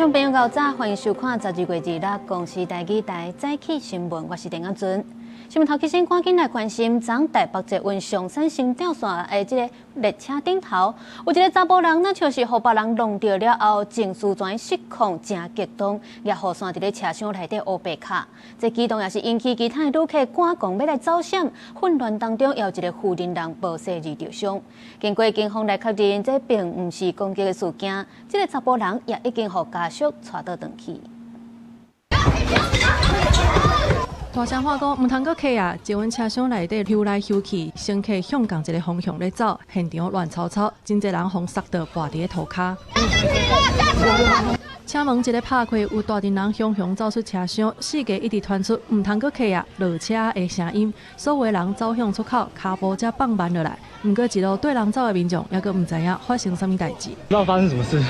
眾朋友早，歡迎收看12月26公視台語台早起新聞，我是鄭亞尊。新聞頭起先，趕緊來關心，昨台北捷運松山新店線的這個列車頂頭，有一個查埔人，若像是予別人弄著了後，情緒轉失控，誠激動，舉雨傘佇咧車廂內底烏白敲。這舉動也是引起其他的旅客趕狂欲來走閃，混亂當中，也有一個婦人人無細膩著傷。經過警方來確認，這並毋是攻擊的事件，這個查埔人也已經予家屬帶倒轉去。大聲喊講，毋通閣客啊！捷運車廂內底溜來溜去，乘客向仝一个方向咧走，現場亂糟糟，真濟人予捒著跋佇咧塗跤。車門一个拍開，有大陣人雄雄走出車廂，四界一直傳出毋通閣客啊落車的聲音，所有人走向出口，跤步才放慢落來。毋過一路綴人走的民眾，猶閣毋知影發生啥物代誌。不知道發生什麼事，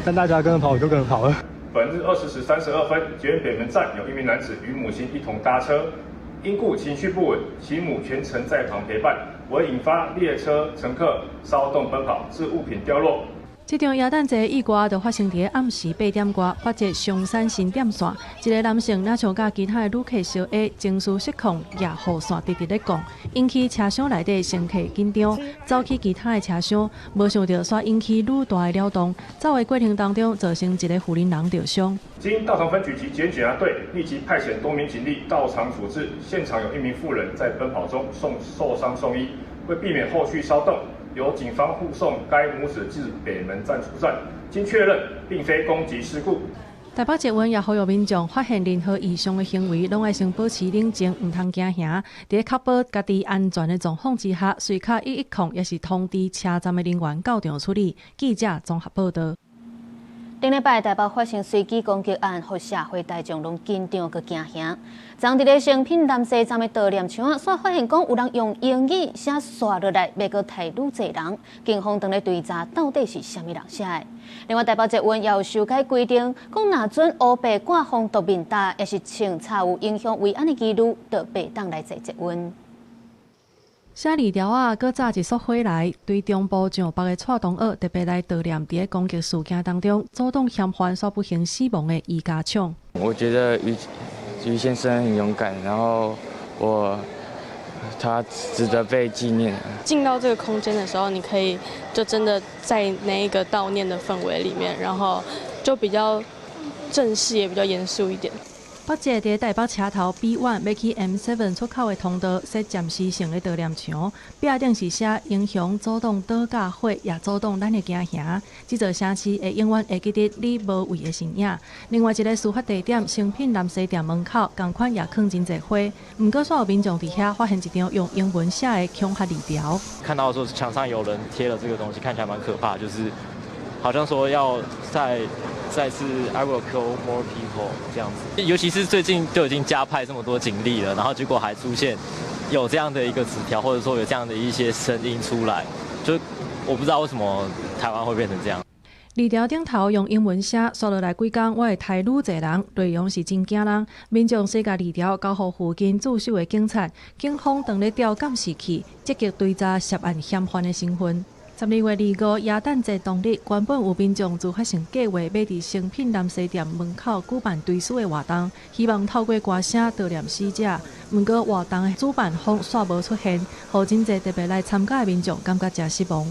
但大家跟着跑，我就跟着跑了。本日20時32分，捷運北門站有一名男子與母親一同搭車，因故情緒不穩，其母全程在旁陪伴，為引發列車乘客騷動奔跑，致物品掉落。這場耶誕節意外就發生佇暗時8點外，北捷松山新店線，一个男性若像佮其他的旅客相下，情緒失控，舉雨傘直直咧摃，引起車廂內底乘客緊張，走去其他的車廂，無想著煞引起愈大的擾動，走的過程當中造成一个婦人人著傷。經大同分局及捷運警察隊立即派遣多名警力到場處置，現場有一名婦人在奔跑中送受傷送醫，為避免後續騷動，由警方護送該母子至北門站出站，經確認並非攻擊事故。台北捷運也呼籲民眾發現任何異常的行為，攏愛先保持冷靜，毋通驚嚇。佇確保家己安全的狀況之下，隨敲110，抑是通知車站的人員到場處理。記者綜合報道。頂禮拜台北發生隨機攻擊案，予社會大眾攏緊張閣驚嚇。昨佇咧誠品南勢站的悼念牆，煞發現講有人用英語寫煞落來，欲閣刣愈濟人。警方正咧追查到底是啥物人寫的。另外，台北捷運也有修改規定，講若準烏白掛防毒面罩，抑是穿插有影響維安的疑慮，就袂當來坐捷運。寫字條仔，閣紮一束花來，對中部上北的蔡同學特別來悼念佇咧攻擊事件當中，阻擋嫌犯煞不幸死亡的余家暢。我覺得余先生很勇敢，然後他值得被紀念。進到這個空間的時候，你可以就真的在那一個悼念的氛圍裡面，然後就比較正式，也比較嚴肅一點。北捷佇台北車頭 B1 欲去 M7 出口的通道設暫時性的悼念牆，壁頂是寫英雄阻擋倒駕火，也阻擋咱的驚嚇。這座城市會永遠會記得你無畏的身影。另外一个事發地點誠品南勢店門口，仝款也囥真濟花，毋過煞有民眾佇遐發現一張用英文寫的恐嚇字條。看到說牆上有人貼了這個東西，看起來蠻可怕，就是好像說要再次 I will kill more people 這樣子，尤其是最近就已經加派這麼多警力了，然後結果還出現有這樣的一個紙條，或者說有這樣的一些聲音出來，就我不知道為什麼台灣會變成這樣。字條頂頭用英文寫，煞落來幾工，我會刣愈濟人，內容是真驚人。民眾先共字條交予附近駐守的警察，警方當咧調監視器，積極追查涉案嫌犯的身份。12月25耶誕節當日，原本有民眾自發性計劃欲佇誠品南勢店門口舉辦追思的活動，希望透過歌聲悼念死者。毋過活動的主辦方煞無出現，予真濟特別來參加的民眾感覺誠失望。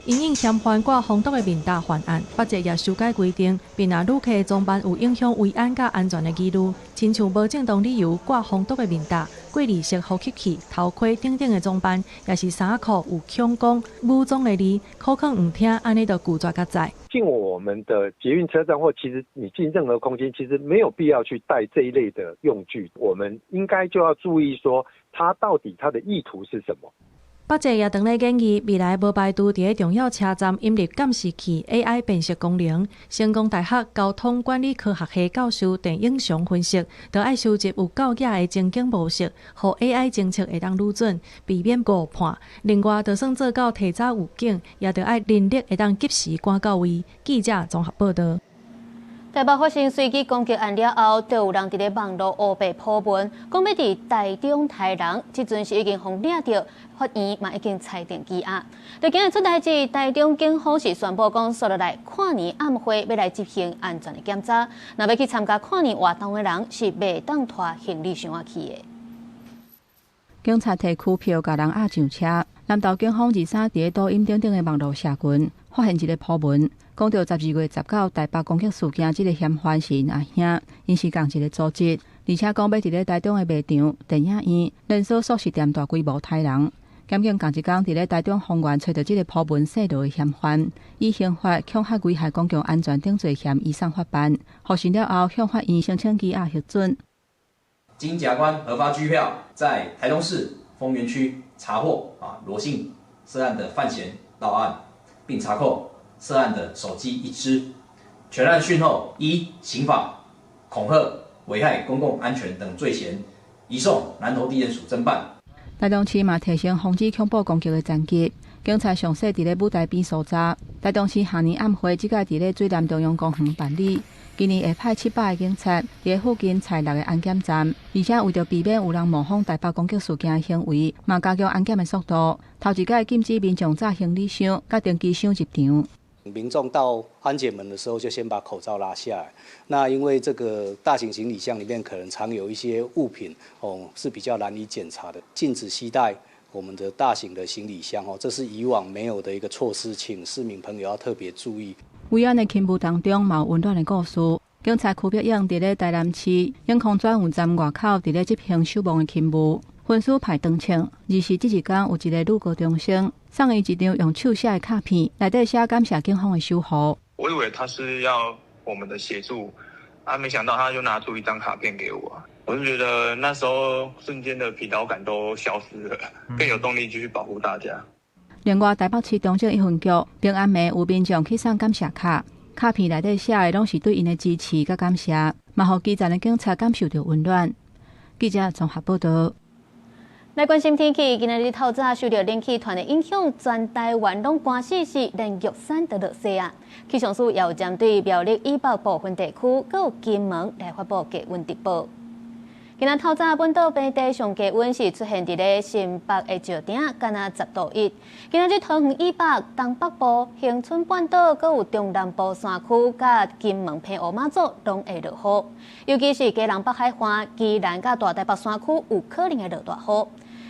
因應嫌犯掛防毒的面罩犯案，北捷也修改規定，並若旅客裝扮有影響維安佮安全的疑慮，親像無正當理由掛防毒的面罩、過濾式呼吸器、頭盔等等的裝扮，抑是衫褲有恐攻、武裝的字，口勸毋聽，按呢就拒絕共載。進我們的捷運車站或其實你進任何空間，其實沒有必要去帶這一類的用具。我們應該就要注意說，他到底他的意圖是什麼？北捷也當咧建議，未來無排除佇咧重要車站引入監視器、AI 辨識功能。成功大學交通管理科學系教授鄭永祥分析，著愛收集有夠額的情景模式，予 AI 偵測會當愈準，避免誤判。另外，就算做到提早預警，也著愛人力會當及時趕到位。記者綜合報道。台北發生隨機攻擊案了後，就有人佇咧網路烏白 po 文，講欲佇台中刣人，這陣是已經予掠著，法院嘛已經裁定羈押。佇今日出代誌，台中警方是宣布講，紲落來跨年暗會欲來執行安全的檢查，若欲去參加跨年活動的人是袂當拖行李箱仔去的。警察提拘票共人押上車，南投警方23佇咧抖音等等的網路社群發現一个 po 文，講著12月19台北攻擊事件，這个嫌犯是𪜶阿兄，𪜶是仝一个組織，而且講欲佇咧台中的賣場、電影院、連鎖速食店大規模刣人。檢警仝一工佇咧台中豐原揣著這个 po 文泄露的嫌犯，以刑法恐嚇危害公共安全等罪嫌移送法辦，服刑了後向法院申請羈押核准。經檢察官核發拘票，在台中市豐原區查獲羅姓涉案的犯嫌到案，並查扣涉案的手機一支。全案訊後，依刑法恐嚇、危害公共安全等罪嫌，移送南投地檢署偵辦。台中市嘛提升防止恐怖攻擊的層級，警察詳細佇咧舞台邊搜查。台中市跨年暗會這屆佇咧水湳中央公園辦理，今年會派700个警察佇咧附近設六个安檢站，而且為著避免有人模仿台北攻擊事件的行為，嘛加強安檢的速度。頭一擺禁止民眾紮行李箱、佮登機箱入場。民眾到安檢門的時候，就先把口罩拉下來。那因為這個大型行李箱裡面可能藏有一些物品，哦，是比較難以檢查的。禁止攜帶我們的大型的行李箱，哦，這是以往沒有的一個措施，請市民朋友要特別注意。維安的勤務當中，嘛有溫暖的故事。警察區碧勇佇咧台南市永康轉運站外口，佇咧執行守望的勤務，分數排長槍。而是這一工有一個女高中生送伊一張用手寫的卡片，內底寫感謝警方的守護。我以為他是要我們的協助，啊，沒想到他就拿出一張卡片給我。我就覺得那時候瞬間的疲勞感都消失了，更有動力繼續保護大家。另外，台北市中正一分局平安暝有民眾去送感謝卡，卡片內底寫的攏是對𪜶的支持佮感謝，嘛予基層的警察感受著溫暖。記者綜合報道。來關心天氣，今仔日透早受著冷氣團的影響，全台灣攏寒死死，連玉山都落雪啊！氣象署也有針對苗栗以北部分地區，閣有金門來發布低溫特報。今仔透早本島平地上低溫是出現佇咧新北的石碇，敢若10度1。今仔日桃園以北、東北部、恆春半島，閣有中南部山區，佮金門、澎湖、馬祖，攏會落雨。尤其是基隆北海岸、宜蘭佮大台北山區，有可能會落大雨。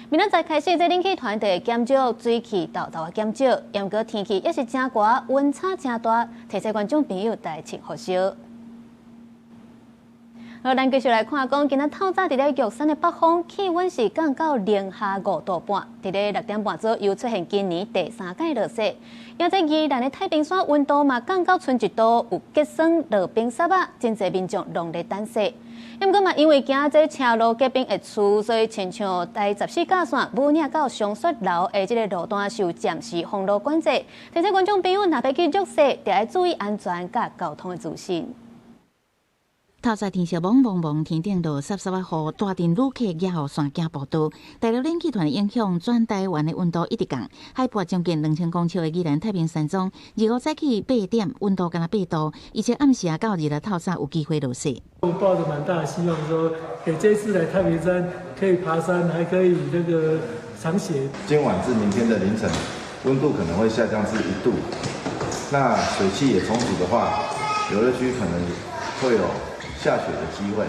明仔載開始，這冷氣團就會減少，水汽沓沓減少，毋過天氣猶是誠寒，溫差誠大，提醒觀眾朋友愛穿厚衫。好，咱繼續來看講，今仔透早佇咧玉山的北峰，氣溫是降到零下5度半，佇咧6點半左右出現今年第三擺落雪。抑這宜蘭的太平山溫度嘛降到賰1度，有結霜落冰雪仔，真濟民眾攏咧等雪。毋過嘛，因為驚這車路結冰會澍，所以親像台十四甲線武嶺到松雪樓的這个路段受暫時封路管制。提醒觀眾朋友，若欲去玉雪，著愛注意安全佮交通的資訊。透早天色濛濛濛，天頂落澀澀仔雨，大陣旅客也予山驚步道。大陸冷氣團的影響，全台灣的溫度一直降。海拔將近2000公尺的宜蘭太平山莊，25早起8點，溫度敢若8度，而且暗時啊到26透早有機會落雪。我抱著蠻大的希望，說，這次來太平山可以爬山，還可以那個賞雪。今晚至明天的凌晨，溫度可能會下降至1度。那水汽也充足的話，遊樂區可能會有下雪的機會。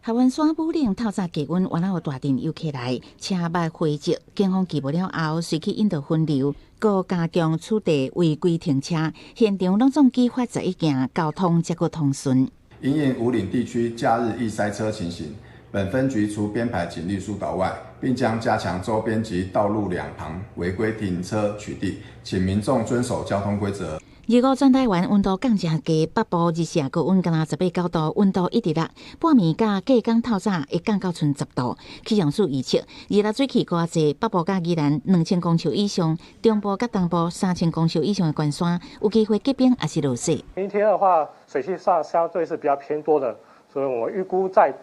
合歡山武嶺透早低溫，原來有大陣遊客來，車捌血跡，警方緝無了後，隨去引導分流，閣加強取締違規停車，現場攏總舉發11件，交通才閣通順。因應武嶺地區假日易塞車情形，本分局除編排警力疏導外，並將加強周邊及道路兩旁違規停車取締，請民眾遵守交通規則。25全台灣溫度降誠低，北部日時高溫敢若18、9度，溫度一直落。半暝佮隔工透早會降到賰10度。氣象署預測，26水汽閣較濟，北部佮宜蘭2000公尺以上，中部佮東部3000公尺以上的懸山，有機會結冰抑是落雪。明天的話，水汽上相對是比較偏多的，所以我預估在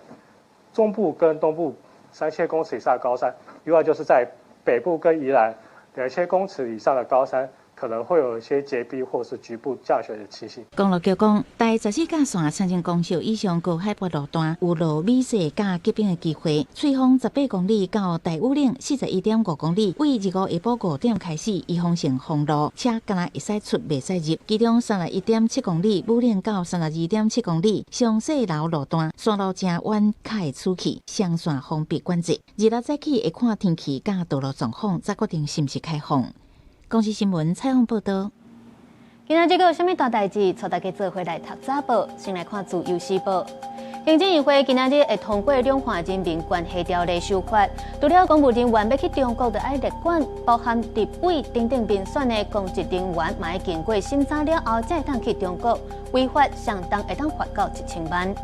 中部跟東部3000公尺以上的高山，另外就是在北部跟宜蘭2000公尺以上的高山。可能會有一些結冰或是局部降雪的情形。公路局講，台14甲線三千公尺以上高海拔路段有落雨雪佮結冰的機會。翠峰18公里到大武嶺41.5公里，對25下晡5點開始，預防性封路，車敢若會使出，袂使入。其中31.7公里武嶺到32.7公里上細樓路段，山路誠彎，較會出去，雙線封閉管制。26早起會看天氣佮道路狀況，才決定是毋是開放。公視新聞採訪報導。今仔日閣有啥物大代誌？帶大家做伙來讀早報。先來看自由時報。行政院會今仔日會通過兩岸人民關係條例修法，除了公務人員欲去中國著愛列管，包含立委等等民選的公職人員，嘛愛經過審查了後，才會當去中國，違法相當會當罰到1000萬。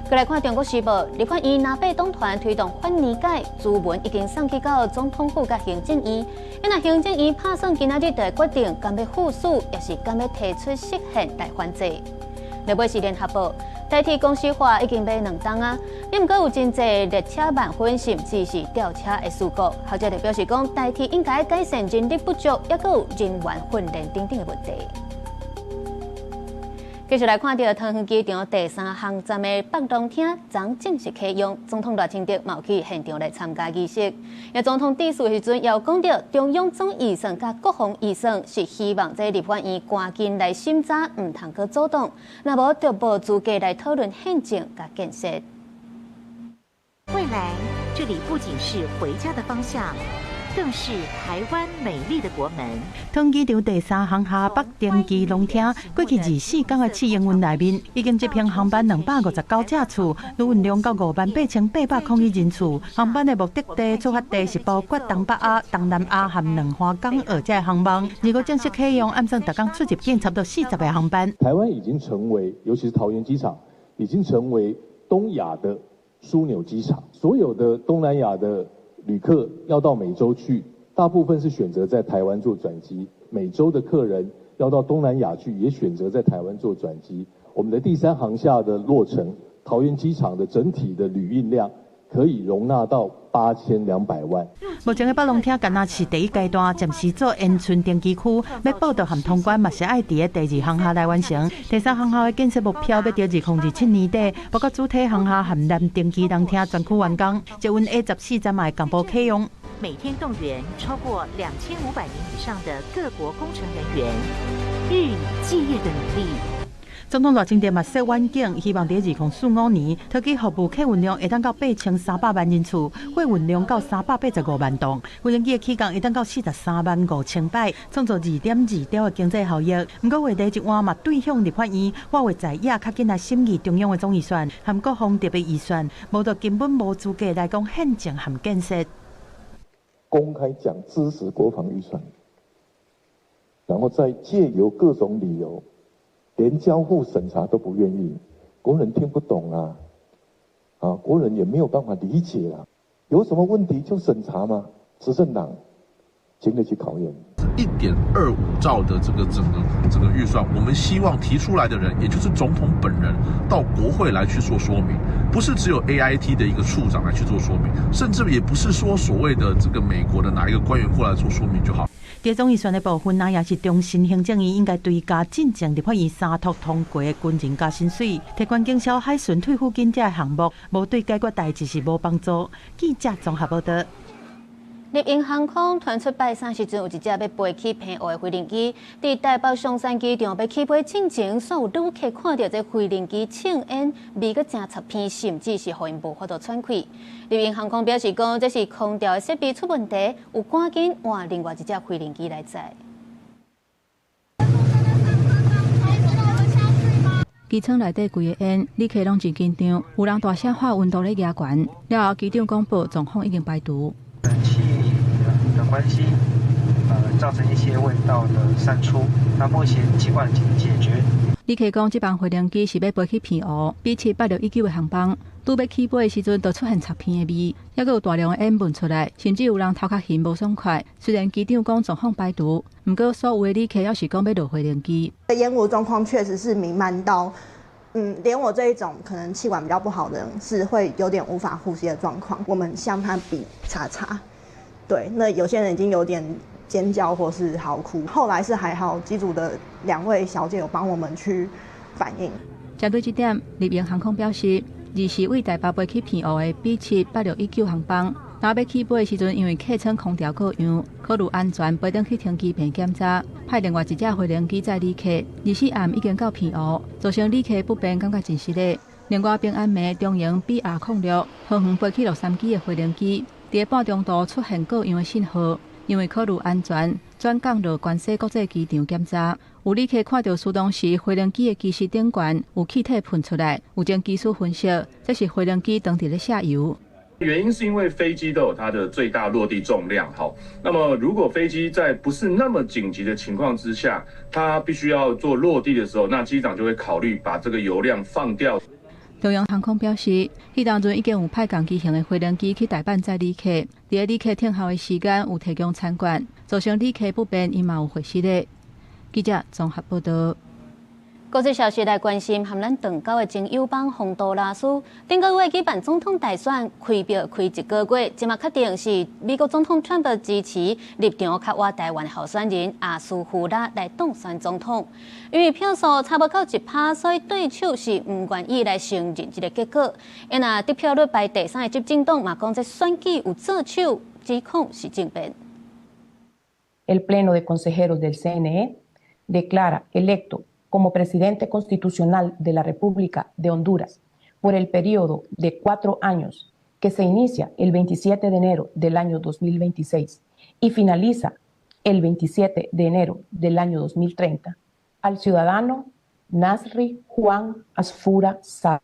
閣來看《中國時報》，立法院藍白黨團推動反年改，諮文已經送去到總統府佮行政院。若行政院拍算今仔日就會決定，敢欲副署，抑是敢欲提出釋憲來反制。落尾是聯合報，台鐵公司化已經欲兩冬啊，毋過有真濟列車慢分，甚至是吊車的事故。學者就表示講，台鐵應該改善人力不足，抑閣有人員訓練等等的問題。繼續來看著桃園機場第三航站的北龍廳，昨正式啟用，總統賴清德嘛有去現場來參加儀式。也總統致辭時陣，也有講著中央總預算佮國防預算是希望這立法院趕緊來審查，毋通閣阻擋。若無就無資格來討論憲政佮建設。未來，這裡不僅是回家的方向。更是台灣美麗的國門。桃園機場第三航廈北登機廊廳，過去24工的試營運內面，已經執行航班259架次，旅運量到58,801人次。航班的目的地、出發地是包括東北亞、東南亞和兩岸港澳這航班。如果正式啟用，按算逐工出入境差不多40個航班。台灣已經成為，尤其是桃園機場，已經成為東亞的樞紐機場。所有的東南亞的旅客要到美洲去，大部分是選擇在台灣做轉機；美洲的客人要到東南亞去，也選擇在台灣做轉機。我們的第三航廈的落成，桃園機場的整體的旅運量可以容納到8200萬。目前的北龍廳敢若是第一階段，暫時做延伸登機區，欲報到和通關嘛是愛佇咧第二航廈來完成。第三航廈的建設目標欲佇2027年底，包括主體航廈和南登機廊廳全區完工，捷運 A 十四站嘛會同步啟用。每天動員超過2500名以上的各國工程人員，日以繼夜的努力。總統賴清德嘛設願景，希望佇2045年，桃機服務客運量會當到8300萬人次，貨運量到385萬噸，無人機的起降會當到43萬5千擺，創造2.2兆的經濟效益。毋過話題一換嘛，對向立法院，我會在野較緊來審議中央的總預算和國防特別預算，無就根本無資格來講憲政和建設。公開講支持國防預算，然後再借由各種理由，連交付審查都不願意，國人聽不懂啊，啊，國人也沒有辦法理解啊，有什麼問題就審查嗎？執政黨經得起考驗。1.25兆的這個整個這個預算，我們希望提出來的人，也就是總統本人到國會來去做說明，不是只有 AIT 的一個處長來去做說明，甚至也不是說所謂的這個美國的哪一個官員過來做說明就好。這總預算的部分，那也是中心行政院應該追加進前立法院三讀通過的軍人加薪水、提懸警消海巡退撫金這個項目，無對解決代誌是無幫助。記者綜合報導。立榮航空傳出拜三時陣，有一隻欲飛去澎湖的飛行機，佇台北松山機場欲起飛進前，煞有旅客看著這飛行機衝煙味閣誠刺鼻，甚至是予𪜶無法度喘氣。立榮航空表示講，這是空調的設備出問題，有趕緊換另外一隻飛行機來載。機艙內底規个煙，旅客攏真緊張，有人大聲喊溫度咧加懸。了後機長公布狀況已經排除。冷氣的關係，造成一些味道的散出。那目前情況已經解決。旅客講，這班飛行機是欲飛去澎湖，B78619的航班，拄欲起飛的時陣，就出現刺鼻的味，猶閣有大量的煙聞出來，甚至有人頭殼眩無爽快。雖然機長講狀況排除，毋過所有的旅客猶是講欲落飛行機。煙霧狀況確實是彌漫到，連我這一種可能氣管比較不好的人，是會有點無法呼吸的狀況。我們向他比叉叉。對，那有些人已經有點尖叫或是嚎哭。後來是還好，機組的兩位小姐有幫我們去反應。針對這點，立榮航空表示，24位台北飛去澎湖的 B78619航班，若欲起飛的時陣，因為客艙空調過樣，考慮安全，飛轉去停機坪檢查，派另外一架飛行機載旅客。24暗已經到澎湖，造成旅客不便，感覺真失禮。另外，平安暝長榮 BR06桃園飛去洛杉磯的飛行機，佇半中途出現過樣的信號，因為考慮安全，轉降落關西國際機場檢查。有旅客看著疏當時飛行機的機室頂懸有氣體噴出來，有經機師分析，這是飛行機當佇咧卸油。原因是因為飛機都有它的最大落地重量，好，那麼如果飛機在不是那麼緊急的情況之下，它必須要做落地的時候，那機長就會考慮把這個油量放掉。長榮航空表示，彼當陣已經有派仝機型的飛行機去代辦載旅客，佇旅客等候的時間有提供餐券，造成旅客不便，伊嘛有回失的。記者綜合報道。國際消息來關心，和咱斷交的前友邦洪都拉斯，頂個月舉辦總統大選，開票開一個月，這馬確定是美國總統川普支持立場較倚台灣候選人阿斯胡拉來當選總統。因為票數差無夠1%，所以對手是毋願意來承認這個結果。因若得票率排第三的執政黨嘛講，這選舉有做手，指控是政變。 El Pleno de Consejeros del CNE declara electo como presidente constitucional de la República de Honduras por el periodo de 4 años que se inicia el 27 de enero del año 2026 y finaliza el 27 de enero del año 2030 al ciudadano Nasri Juan Asfura Saba.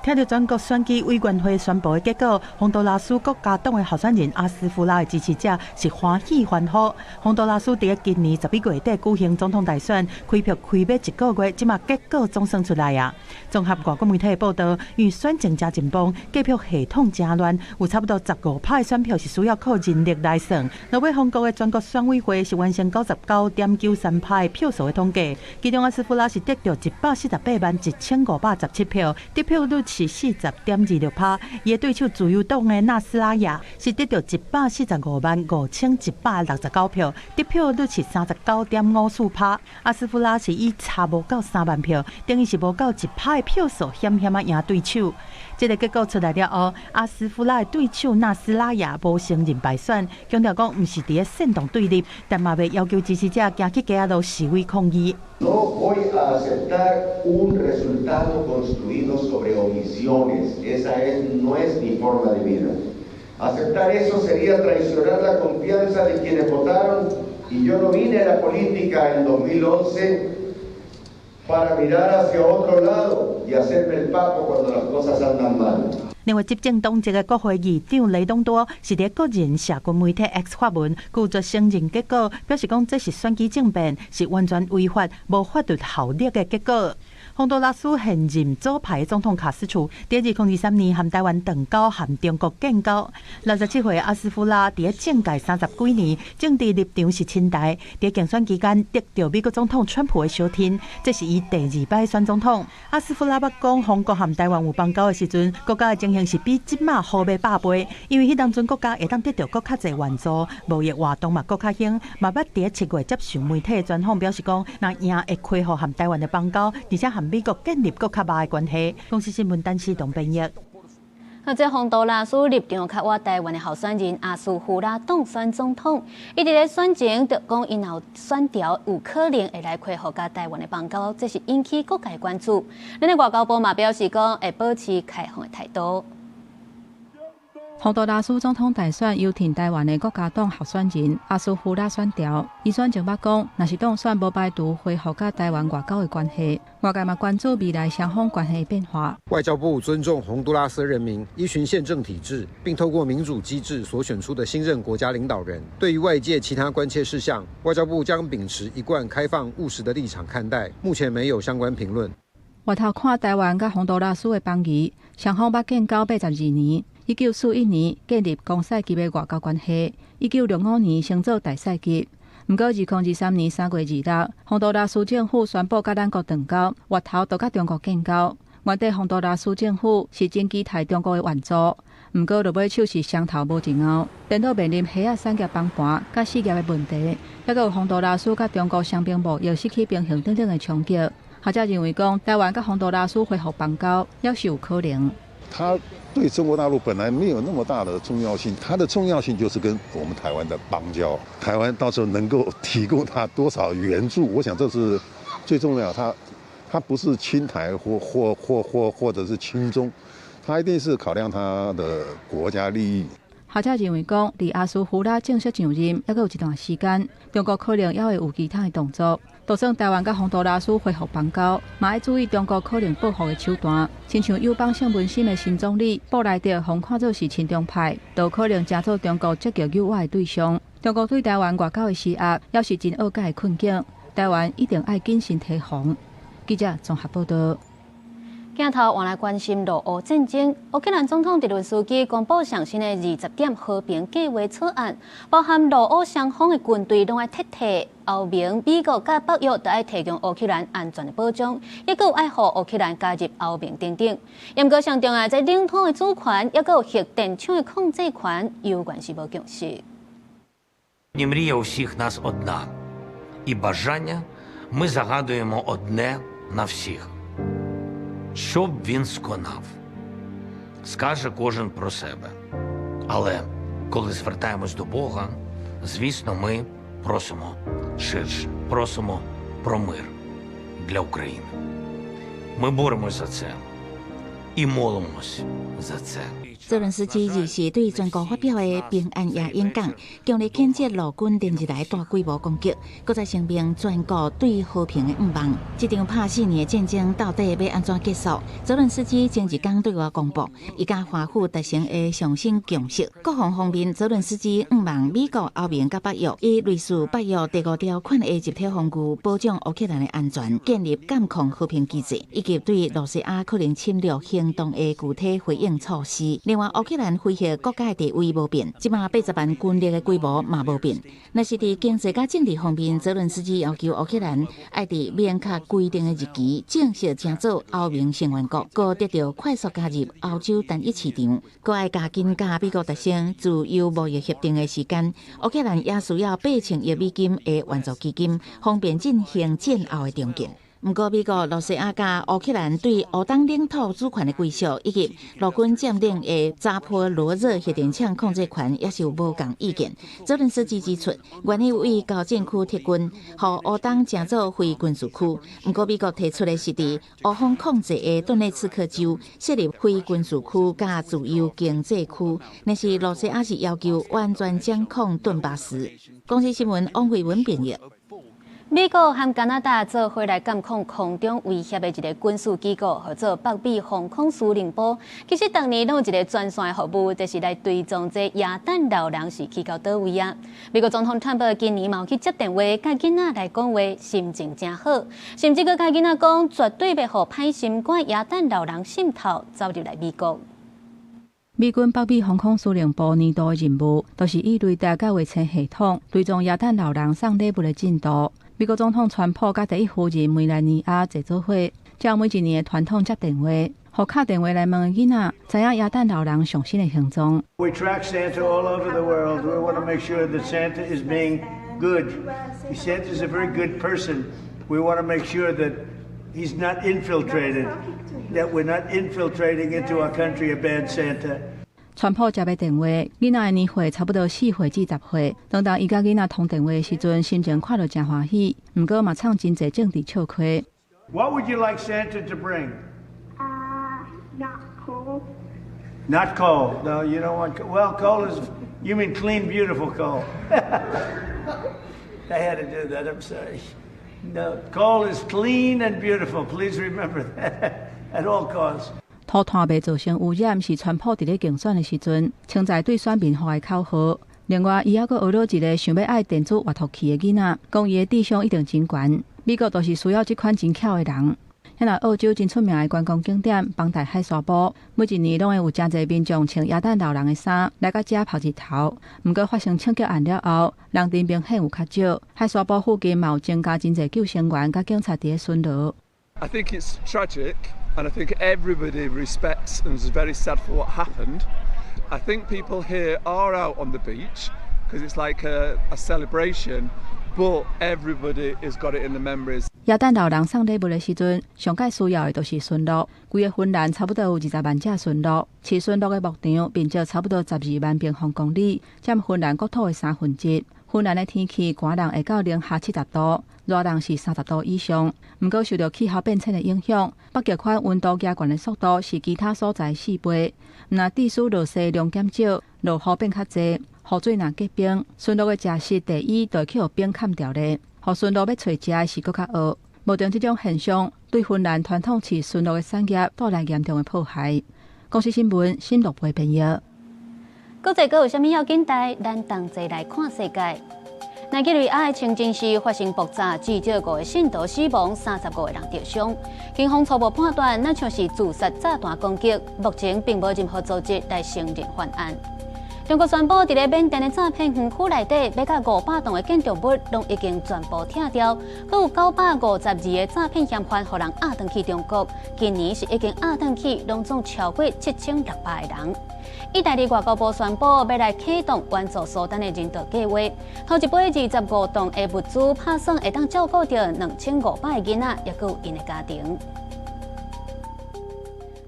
聽著全國選舉委員會宣布的結果，洪都拉斯國家黨的候選人阿斯夫拉的支持者是歡喜歡呼。洪都拉斯佇今年11月底舉行總統大選，開票開欲一個月，這馬結果總算出來啊！綜合外國媒體的報道，因為選情誠緊繃，計票系統誠亂，有差不多15%的選票是需要靠人力來算。落尾洪國的全國選委會是完成99.93%的票數的統計，其中阿斯夫拉是得著1,481,517票，得票率是40.26%，伊的對手自由黨的納斯拉亞是得著1,455,169票，得票率是39.54%。阿斯夫拉是以差無夠3萬票，等於是無夠1%的票數，險險仔贏對手。這個結果出來了後，阿斯夫拉的對手納斯拉亞無承認敗選，強調講毋是佇咧煽動對立，但嘛袂要求支持者行去街仔路示威抗議。 No voy a aceptar un resultado construido sobre omisiones. Esa no es mi forma de vida. Aceptar eso sería traicionar la confianza de quienes votaron y yo no vine a la política en 2011 para mirar hacia otro lado y hacerme el papo cuando las cosas andan mal. 另外，執政黨籍的國會議長雷東多是佇個人社群媒體 X 發文，拒絕承認結果，表示講這是選舉政變，是完全違法、無法律效力的結果。洪都拉斯現任左派總統卡斯楚，佇2023年和台灣斷交，和中國建交。67歲阿斯夫拉佇政界30幾年，政治立場是親台。佇競選期間得著美國總統川普的相挺，這是伊第二擺選總統。阿斯夫拉捌講，洪國和台灣有邦交的時陣，國家的情形是比這馬好欲百倍，因為彼當陣國家會當得著閣較濟援助，貿易活動嘛閣較興。嘛捌佇7月接受媒體的專訪，表示講，若贏會恢復和台灣的邦交，而且和美國建立閣較密的關係。公視新聞陳思棟編譯。啊，這洪都拉斯立場較倚台灣的候選人阿斯胡拉當選總統，伊佇咧選前就講，𪜶若選著有可能會來恢復佮台灣的邦交，這是引起各界關注。咱的外交部嘛表示講，會保持開放的態度。洪都拉斯總統大選由挺台灣的國家黨候選人阿斯胡拉選著，伊選前捌講，若是當選，無排除恢復佮台灣外交的關係。外界嘛關注未來雙方關係的變化。外交部尊重洪都拉斯人民依循憲政體制，並透過民主機制所選出的新任國家領導人。對於外界其他關切事項，外交部將秉持一貫開放務實的立場看待，目前沒有相關評論。回頭看台灣佮洪都拉斯的邦誼，雙方捌建交82年。1941年建立公使級的外交關係，1965年升做大使級。毋過2023年3月26，洪都拉斯政府宣布佮咱國斷交，越頭就佮中國建交。原底洪都拉斯政府是真期待中國的援助，毋過落尾手是雙頭無一拗，顛倒面臨蝦仔產業崩盤佮失業的問題，抑閣有洪都拉斯佮中國雙邊貿易失去平衡等等的衝擊。學者認為講，台灣佮洪都拉斯恢復邦交，猶是有可能。它對中國大陸本來沒有那麼大的重要性，它的重要性就是跟我們台灣的邦交，台灣到時候能夠提供它多少援助，我想這是最重要。它不是親台或者是親中，它一定是考量它的國家利益。學者認為講，離阿斯胡拉正式上任，猶閣有一段時間，中國可能猶會有其他的動作。就算台灣佮洪都拉斯恢復邦交，嘛愛注意中國可能報復的手段。親像友邦聖文森的新總理布萊德，予看做是親中派，就可能成做中國積極誘惑的對象。中國對台灣外交的施壓，猶是真惡解的困境。台灣一定愛謹慎提防。記者綜合報道。鏡頭換來關心俄烏戰爭，烏克蘭總統澤倫斯基公布上新的20點和平計劃草案，包含俄烏雙方的軍隊攏愛撤退，歐盟、美國佮北約都愛提供烏克蘭安全的保障，抑閣有愛予烏克蘭加入歐盟等等。毋過上重要，這領土的主權，抑閣有核電廠的控制權，猶原是無共識。 Мрія у всіх нас одна, і бажання ми загадуємо одне на всіх. Щоб він сконав, скаже кожен про себе. Але коли звертаємось до Бога, звісно, ми просимо ширше, просимо про мир для України. Ми боремось за це і молимось за це. 澤倫斯基日時對全國發表的平安夜演講，強烈譴責俄軍連日來大規模攻擊，閣再聲明全國對和平的願望。這場拍4年的戰爭到底欲按怎結束？澤倫斯基前一工對外公布，伊佮華府達成的上新共識。國防方面，澤倫斯基向望美國、歐盟佮北約以類似北約第五條款的集體防禦，保障烏克蘭的安全，建立監控和平機制，以及對羅西亞可能侵略行動的具體回應措施。另外，烏克蘭非核國家的地位無變，這馬80萬軍力的規模嘛無變。若是佇經濟佮政治方面，澤倫斯基要求烏克蘭愛佇明確規定的日期正式成做歐盟成員國，閣得著快速加入歐洲單一市場，閣愛加緊佮美國達成自由貿易協定的時間。烏克蘭也需要8000億美金的援助基金，方便進行戰後的重建。毋過，美國、羅西亞佮烏克蘭對烏東領土主權的歸屬，以及俄軍佔領的扎波羅熱核電廠控制權，也是有無仝意見。澤倫斯基指出，願意為交戰區撤軍，予烏東成做非軍事區。毋過，美國提出的是佇烏方控制的頓涅茨克州設立非軍事區佮自由經濟區，若是羅西亞是要求完全掌控頓巴斯。公視新聞王慧文編譯。美國和加拿大做伙來監控空中威脅的一个軍事機構，號做北美防空司令部。其實逐年攏有一个專線的服務，就是來追蹤這耶誕老人是去到佗位啊。美國總統川普今年嘛有去接電話，佮囡仔來講話，心情誠好，甚至閣佮囡仔講，絕對袂予歹心肝耶誕老人滲透走入來美國。美軍北美防空司令部年度的任務，就是以雷達佮衛星系統追蹤耶誕老人送禮物的進度。美國總統川普佮第一夫人梅蘭妮亞坐做伙，照每一年的傳統接電話，予敲電話來問的囡仔，知影耶誕老人上新的行蹤。 We track Santa all over the world. We want to make sure that Santa is being good. Santa is a very good person. We want to make sure that he's not infiltrated, that we're not infiltrating into our country a bad Santa. 川普接的電話，囡仔的年歲差不多4歲至10歲。當當伊佮囡仔通電話的時陣，心情看著誠歡喜，毋過嘛藏真濟政治笑話。 What would you like Santa to bring? Not coal. Not coal. No, you don't want coal. Well, coal is, you mean clean, beautiful coal. I had to do that. I'm sorry. No, coal is clean and beautiful. Please remember that at all costs. 塗炭袂造成污染，是川普佇咧競選的時陣，稱讚對選民予的口號。另外，伊猶閣學了一个想欲愛電子閱讀器的囡仔，講伊的智商一定真懸。美國就是需要這款真巧的人。遐若澳洲真出名的觀光景點邦代海沙埔，每一年攏會有誠濟民眾穿耶誕老人的衫來到遮曬日頭。毋過發生槍擊案了後，人陣明顯有較少。海沙埔附近嘛有增加真濟救生員佮警察佇咧巡邏。 I think it's tragic, and I think everybody respects and is very sad for what happened. I think people here are out on the beach because it's like a celebration, but everybody has got it in the memories. 耶誕老人送禮物的時陣，上蓋需要的就是馴鹿。規个芬蘭差不多有20萬隻馴鹿，飼馴鹿的牧場面積差不多12萬平方公里，佔芬蘭國土的1/3。芬蘭的天氣寒冷會到零下70度，熱人是30度以上。毋過受著氣候變遷的影響，北極圈溫度加懸的速度是其他所在4倍。毋若致使落雪量減少，落雨變較濟，雨水若結冰，馴鹿的食食地衣就會去予冰崁著咧，予馴鹿欲揣食的是閣較僫。無定這種現象對芬蘭傳統飼馴鹿的產業帶來嚴重的破壞。公視新聞新樂培編譯。國際閣有啥物要緊代？咱同齊來看世界。奈及利亞的清真寺發生爆炸，至少五個信徒死亡，35個人著傷。警方初步判斷，若像是自殺炸彈攻擊，目前並無任何組織來承認犯案。中國宣布，佇咧緬甸的詐騙園區內底，欲甲500棟的建築物攏已經全部拆掉，閣有952個詐騙嫌犯，予人押轉去中國。今年是已經押轉去，攏總超過7600個人。意大利外交部宣布，欲來啟動援助蘇丹的人道計畫，頭一批25噸的物資，拍算會當照顧著2500個囡仔，抑閣有𪜶的家庭。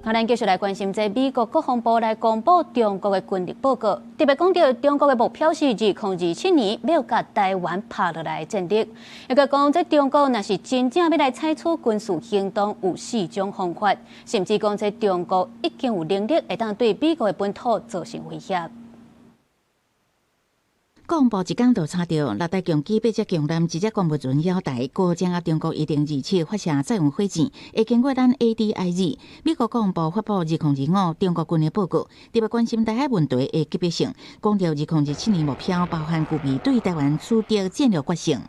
啊，咱繼續來關心這美國國防部來公布中國的軍力報告，特別講著中國的目標是2027年欲共台灣拍落來的戰力。抑閣講這中國若是真正欲來採取軍事行動，有四種方法，甚至講這中國已經有能力會當對美國的本土造成威脅。國防部一工就查著六台共機、八隻強艦、一隻觀霧船繞台，閣掌握中國預定27發射載運火箭，會經過咱 ADIZ。美國國防部發布2025中國軍力報告，特別關心台海問題的級別性，講著2027年目標包含具備對台灣取得戰略決勝。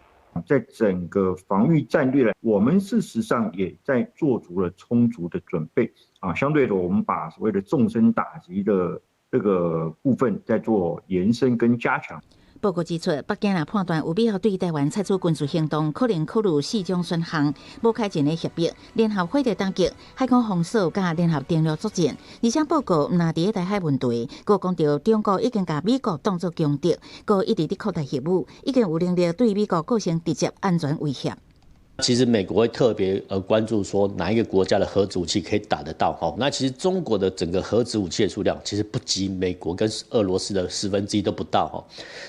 在整個防禦戰略呢，我們事實上也在做足了充足的準備啊。相對的，我們把所謂的縱深打擊的這個部分在做延伸跟加強。報告指出，北京若判斷有必要對台灣採取軍事行動，可能考慮四種選項：無開戰的協議、聯合火力打擊、海空封鎖佮聯合登陸作戰。而且報告毋但佇台海問題，閣講著中國已經共美國當作強敵，閣一直佇擴大核武，已經有能力對美國構成直接安全威脅。其實美國會特別關注說哪一個國家的核子武器可以打得到哈？那其實中國的整個核子武器的數量其實不及美國跟俄羅斯的1/10都不到哈。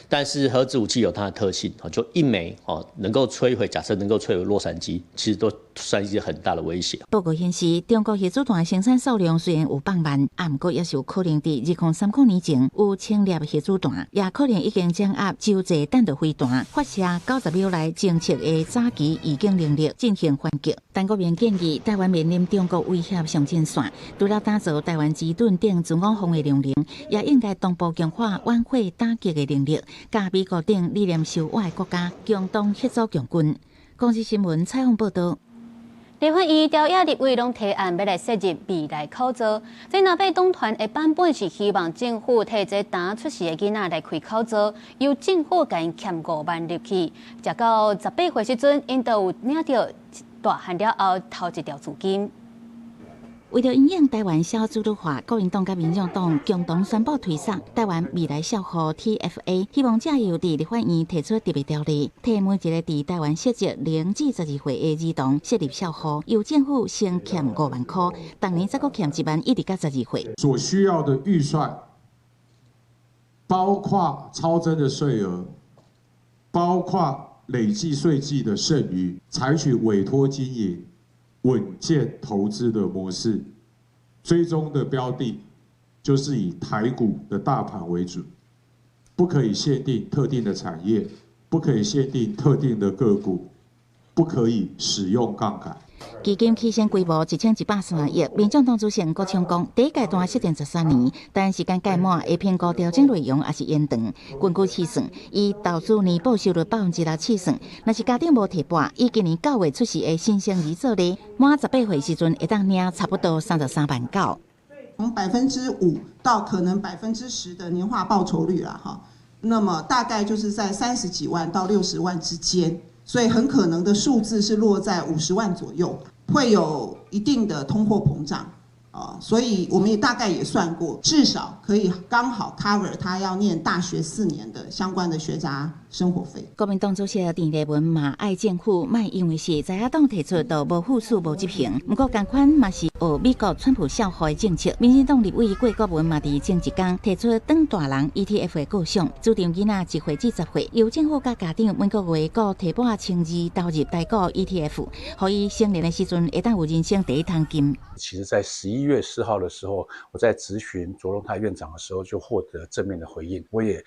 但是核子武器有它的特性，就一枚哦能夠摧毀，假設能夠摧毀洛杉磯，其實都算是很大的威脅。報告顯示，中國核子彈生產數量雖然有放慢，啊，毋過也是有可能佇2030年前有千粒核子彈，也可能已經掌握洲際彈道飛彈發射90秒內精確的早期預警能力進行反擊。陳國明建議，台灣面臨中國威脅上前線，除了打造台灣之盾等自我防衛能力，也應該同步強化遠火打擊的能力，佮美國等理念相倚的國家共同協作共軍。公視新聞採訪報道。立法院朝野立委攏提案欲來設立未來口座，這藍白黨團的版本是希望政府替這今出世的囡仔來開口座，由政府共𪜶欠5萬入去，食到18歲時陣，𪜶就有領著大漢了後頭一條資金。為著因應台灣少子化，國民黨佮民進黨共同宣布推捒台灣未來少戶 TFA，希望藉由佇立法院提出特別條例，替每一个佇台灣設籍0至12歲的兒童設立少戶，由政府先欠5萬箍，逐年再閣欠1萬，一直到12歲。所需要的預算，包括超徵的稅額，包括累計稅計的剩餘，採取委託經營、穩健投資的模式，追蹤的標的就是以台股的大盤為主，不可以限定特定的產業，不可以限定特定的個股，不可以使用槓桿。基金起先規模1130億，民眾黨主席黃國昌講，第一階段設定13年，但時間屆滿會評估調整內容抑是延長。根據試算，以投資年報酬率6%試算，若是家長無提撥，以今年9月出世的新生兒做例，滿18歲時陣會當領差不多33萬9。從5%到可能10%的年化報酬率啦，哈，那麼大概就是在30幾萬到60萬之間。所以很可能的數字是落在50萬左右，會有一定的通貨膨脹。啊，所以我們也大概也算過，至少可以剛好 cover 他要念大學4年的相關的學雜生活費。國民黨主席鄭麗文嘛愛政府莫因為是在野黨提出，就無付諸無執行。毋過仝款嘛是學美國川普數予的政策。民進黨立委郭國文嘛佇前一工提出轉大人 ETF 的構想，主張囡仔一歲至10歲，由政府佮家長每個月各提半千二投入台股 ETF，予伊成年的時陣會當有人生第一桶金。其實，在11月4號的時候，我在質詢卓榮泰院長的時候，就獲得正面的回應。我也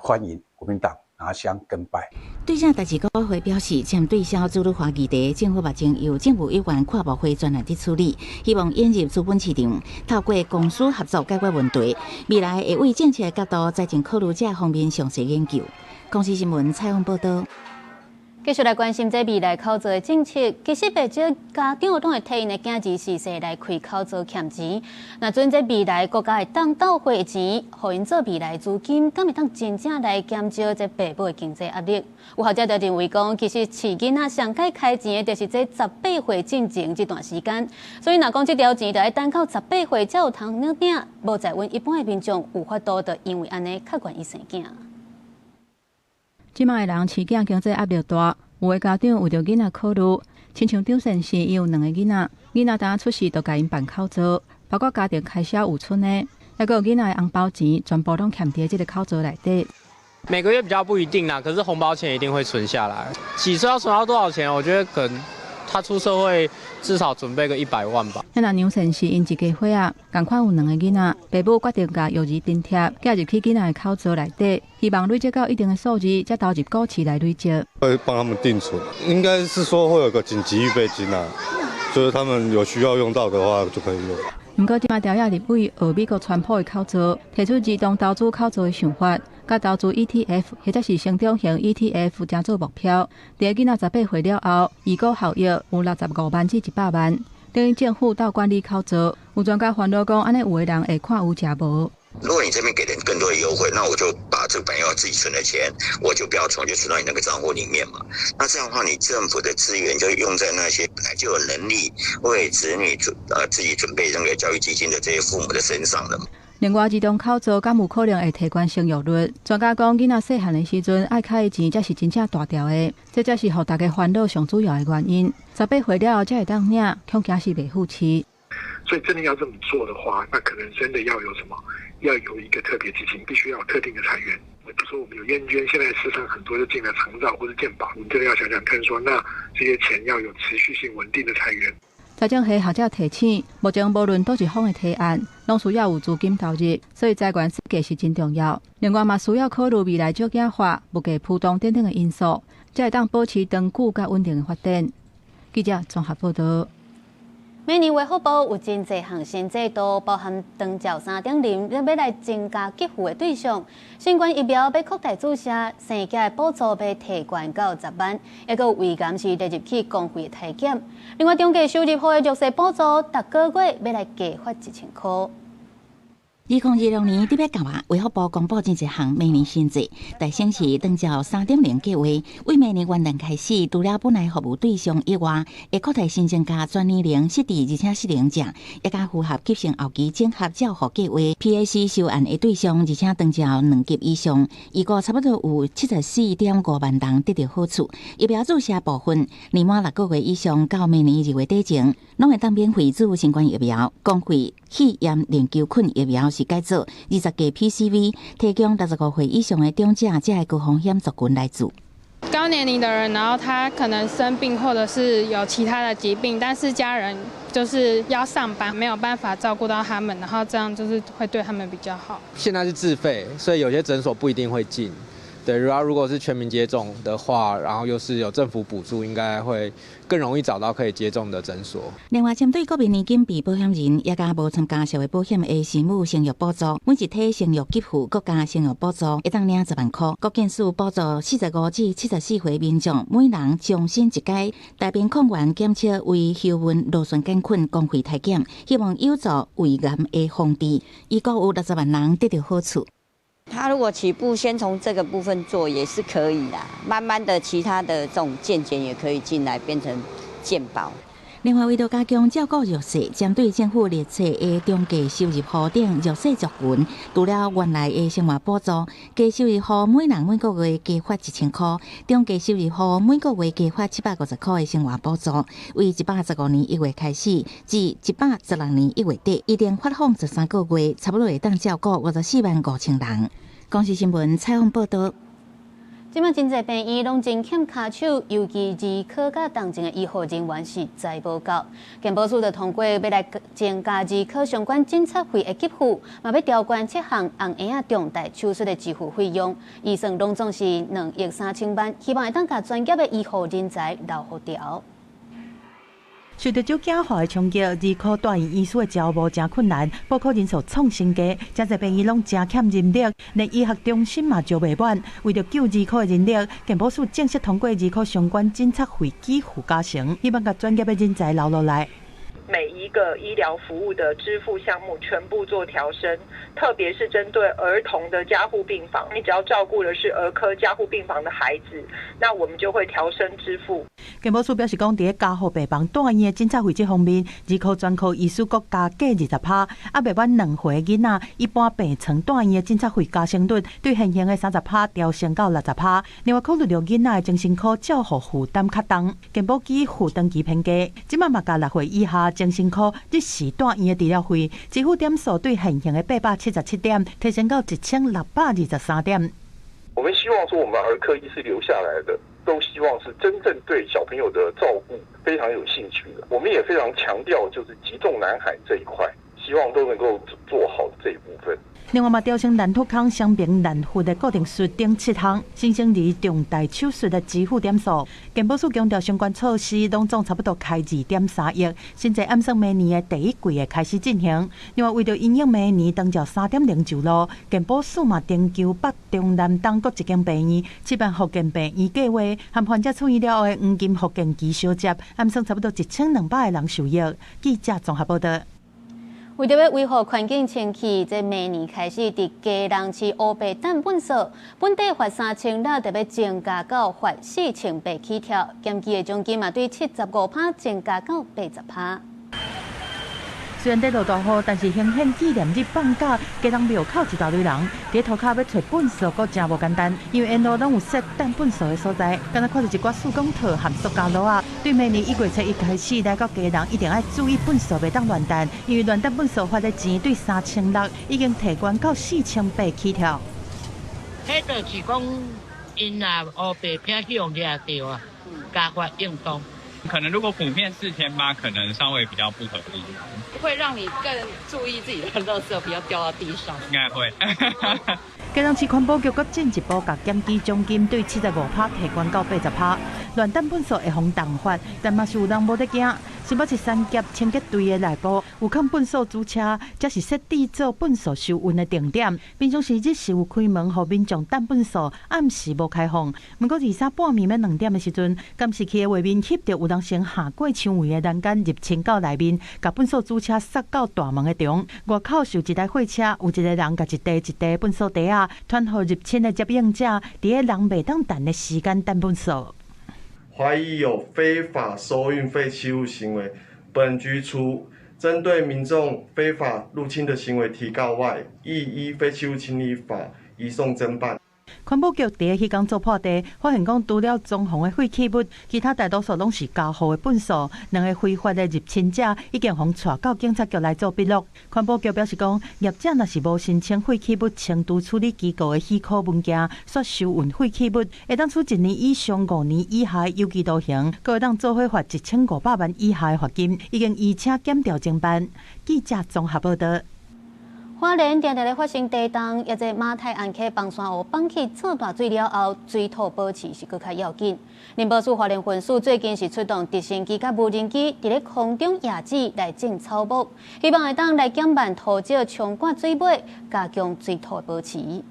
歡迎國民黨拿香跟拜。對這代誌，國發會表示，針對少子女化議題，政府目前由政務委員跨部會專案佇處理，希望引入資本市場，透過公私合作解決問題。未來會為政策的角度、財政考慮這方面詳細研究。公視新聞採訪報導。繼續來關心這未來口罩的政策，其實袂少家長攏會替𪜶的囝兒序細來開口罩欠錢。若準這未來國家會當鬥貨錢，予𪜶做未來資金，敢會當真正來減少這爸母的經濟壓力？有學者就認為講，其實飼囡仔上該開錢的，就是這十八歲進前這段時間。所以若講這條錢，著愛等到十八歲才有通領，無在阮一般的民眾有法度，就因為按呢較願意生囝。這擺的人飼囝經濟壓力大，有的家長為著囡仔考慮，親像張先生，伊有兩個囡仔，囡仔當初出世就共𪜶辦口罩，包括家庭開銷有賰的，猶閣有囡仔的紅包錢，全部攏欠佇這个口罩內底。每個月比較不一定啦，可是紅包錢一定會存下來。幾歲要存到多少錢？我覺得可能他出社會至少準備個100萬吧。那楊先生𪜶一家伙仔，仝款有兩个囡仔，爸母決定共育兒津貼寄入去囡仔的口罩內底，希望累積到一定的數字，才投入股市來累積。會幫他們定存，應該是說會有個緊急預備金啊，就是他們有需要用到的話就可以用。毋過，這擺朝野立委學美國川普的口號，提出兒童投資口罩的想法，共投資 ETF 或者是成長型 ETF，當做目標。佇囡仔十八歲了後，預估效益有65萬至100萬。等於政府鬥管理口罩，有專家煩惱講，按呢有的人會看有食無。如果你這邊給人更多的優惠，那我就把這個本來要自己存的錢，我就不要存，就存到你那個賬戶裡面嘛。那這樣的話，你政府的資源就用在那些本來就有能力為子女自己準備那個教育基金的這些父母的身上了。另外，兒童口罩敢有可能會提懸生育率？專家講，囡仔細漢的時陣愛開錢，才是真正大條的，這才是予大家煩惱上主要的原因。十八歲了後才會當領，恐驚是袂赴飼。所以真的要這麼做的話，那可能真的要有什麼？要有一個特別基金，必須要有特定的財源。比如說我們有驗捐，現在市場很多就進來長照或者健保，我們真的要想想看，說那這些錢要有持續性穩定的財源。財政系學者提醒，目前無論佗一方的提案，攏需要有資金投入，所以財源設計是真重要。另外嘛，需要考慮未來少子化、物價浮動等等的因素，才會當保持長久佮穩定的發展。記者綜合報導。每年衛福部有真濟項新制度，包含長照3.0，欲來增加給付的對象。新冠疫苗欲擴大注射，生囝的補助欲提懸到10萬，猶閣有胃癌是列入去公費的體檢。另外，中低收入戶的弱勢補助，逐個月欲來加發1000箍。2026年特別到啊，衛福部公布真濟項明年新制，大先是長照3.0計劃，為明年元旦開始，除了本來服務對象以外，會擴大新增加全年齡失智而且失能者，也佮符合急性後期綜合照護計劃 PAC 收案的對象，而且長照2級以上，預估差不多有74.5萬人得著好處。疫苗注射部分，年滿6個月以上到明年2月底前，攏會當免費注新冠疫苗，公費肺炎鏈球菌疫苗是改做20價 PCV，提供65歲以上的長者，這个高風險族群來注。高年齡的人，然後他可能生病或者是有其他的疾病，但是家人就是要上班，沒有辦法照顧到他們，然後這樣就是會對他們比較好。現在是自費，所以有些診所不一定會進。對，如果是全民接種的話，然後又是有政府補助，應該會更容易找到可以接種的診所。另外，針對國民年金被保險人，也佮無參加社會保險的生母生育補助，每一體生育給付國家生育補助，會當領10萬箍。國健署補助45至74歲民眾，每人終身一階。大便抗原檢測為幽門螺旋桿菌公費體檢，希望有助胃癌的防治，預估有60萬人得著好處。他如果起步先從這個部分做也是可以啦，慢慢的其他的這種健檢也可以進來變成健保。另外，為著加強照顧弱勢，針對政府列冊的中低收入戶等弱勢族群，除了原來的生活補助，低收入戶每人每個月加發1000箍，中低收入戶每個月加發750箍的生活補助。為115年1月開始，至116年1月底，一共發放13個月，差不多會當照顧54萬5千人。公視新聞採訪報導。這擺真濟病院攏真欠跤手，尤其兒科佮重症的醫護人員實在無夠。健保署就通過欲來增加兒科相關診察費的給付，嘛欲調懸7項紅嬰仔重大手術的支付費用，預算攏總是2億3千萬，希望會當共專業的醫護人才留予牢。受著少子化的衝擊，兒科住院醫師的招募誠困難，報考人數創新低，誠濟病院攏誠欠人力，連醫學中心嘛招袂滿。為著救兒科的人力，健保署正式通過兒科相關診察費給付加成，希望共專業的人才留落來。每一個醫療服務的支付項目全部做調升，特別是針對兒童的加護病房，你只要照顧的是兒科加護病房的孩子，那我們就會調升支付。健保署表示講，佇咧加護病房住院的診察費這方面，兒科專科醫師閣加價20%，猶未滿2歲囡仔，一般病床住院的診察費加成率對現行的30%調升到60%。另外，考慮著囡仔的精神科照護負擔較重，健保給付長期偏低，這擺嘛共6歲以下精神科日時住院的治療費支付點數對現行的877點提升到1623點。我們希望說，我們兒科醫師留下來的，都希望是真正對小朋友的照顧非常有興趣的。我們也非常強調，就是急重難罕這一塊，希望都能夠做好這一部分。另外嘛，調升難復康、傷病難復的固定術等7項新生兒重大手術的支付點數。健保署強調，相關措施攏總差不多開2.3億，現在按算明年的第一季會開始進行。另外，為著因應明年長照3.0上路，健保署嘛徵求北中南東各一間病院，試辦復健病院計劃，和患者出院了後的黃金復健期相接，按算差不多1200個人受益。記者綜合報導。為著欲維護環境清氣，這明年開始佇基隆市烏白擲糞埽，本底罰3600，就欲增加到罰4800起跳，檢舉的獎金嘛對75%增加到80%。雖然佇落大雨，但是行憲紀念日放假，基隆廟口一大堆人，佇塗跤欲揣糞埽，閣誠無簡單，因為沿路攏有設擲糞埽的所在，敢若看著一寡塑膠套和塑膠簍仔。對明年1月7日開始來到基隆，一定愛注意糞埽袂當亂擲，因為亂擲糞埽罰的錢對3600已經提懸到4800起跳。彼就是講，𪜶若烏白偏去予掠著啊，加罰應當。可能如果普遍4800，可能稍微比較不合理。會讓你更注意自己的垃圾不要掉到地上。應該會。基隆市環保局閣進一步共檢舉獎金對75%提懸到80%，亂擲糞埽會予重罰，但嘛是有人無咧驚。新北市三峽清潔隊的內部有囥糞埽主車，這是設置做糞埽收運的定點。平常時日是有開門予民眾擲糞埽，暗時無開放。毋過23半暝欲2點的時陣，監視器的畫面翕著有人先下過牆圍的欄杆入侵到內面，共糞埽主車塞到大門的牆。外口是有一台貨車，有一个人共一袋一袋糞埽袋仔，傳予入侵的接應者，佇咧人袂當等的時間擲糞埽。懷疑有非法收運廢棄物行為，本局除針對民眾非法入侵的行為提告外，亦依廢棄物清理法移送偵辦。環保局佇彼工做破地，發現講除了裝潢的廢棄物，其他大多數攏是家戶的糞埽。兩个非法的入侵者已經予帶到警察局來做筆錄。環保局表示講，業者若是無申請廢棄物清除處理機構的許可文件，煞收運廢棄物，會當處1年以上5年以下有期徒刑，閣會當做伙罰1500萬以下的罰金。已經移請檢調偵辦。記者綜合報導。花蓮定定咧發生地動，抑這馬太鞍溪崩山湖崩起做大水了後，水土保持是閣較要緊。林保署花蓮分署最近是出動直升機佮無人機，佇咧空中野子來種草木，希望會當來減慢土石沖灌水尾，加強水土保持。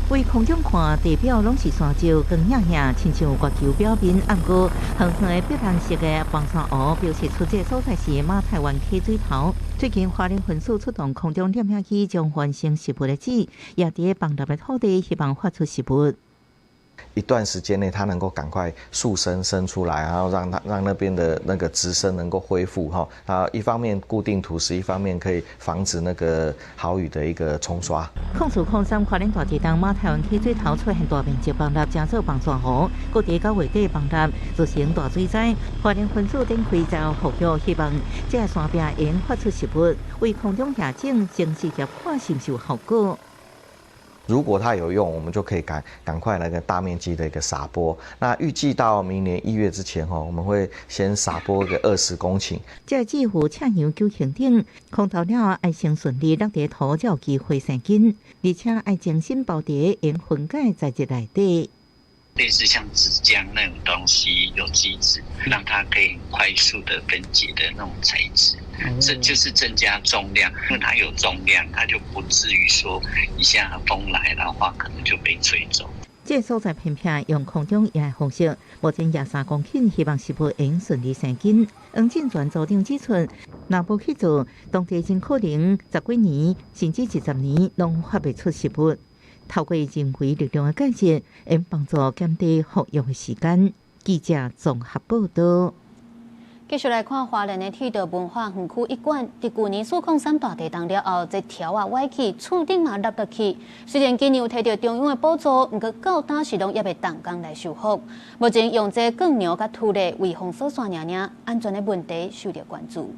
對空中看，地表攏是山石，光影影，親像月球表面。毋過，遠遠的碧藍色的崩山湖，標示出這所在是馬太灣溪水頭。最近，花蓮分署出動空中攝影機，將原生植物的籽，撒佇崩落的土地，希望發出植物。一段時間內，它能夠趕快樹生生出來，然後讓它讓那邊的那個植生能夠恢復哈。啊，一方面固定土石，一方面可以防止那個豪雨的一個沖刷。04/03花蓮大地震，馬太灣溪水頭出現大面積崩塌，成做崩山湖，各地九月底崩塌，造成大水災。花蓮分署展開災後復育，希望這个山壁會發出植物，為空中夜景增設協看是毋是有效果。如果它有用，我們就可以趕快來個大面積的一個撒播。那預計到明年1月之前，吼，我們會先撒播個20公頃。這支付赤楊九行頂空投了愛先順利落地土，才有機會生根，而且愛精心包佇用分解在質內底。類似像紙漿那種東西，有機質，讓它可以快速的分解的那種材質，這就是增加重量。因為它有重量，它就不至於說一下風來的話，可能就被吹走。這所在偏僻，用空中壓方式，目前23公頃，希望植物會順利生根。黃進全組長指出，若無去做，當地真可能十幾年甚至20年攏發袂出植物。透過人為力量的介入，會幫助減低復育的時間。記者綜合報道。繼續來看花蓮的鐵道文化園區一館，佇舊年403大地震了後，這柱仔歪去，厝頂嘛落落去。雖然今年有提著中央的補助，毋過到今是攏猶未動工來修復。目前用這鋼梁佮土咧圍封鎖線爾爾，安全的問題受著關注。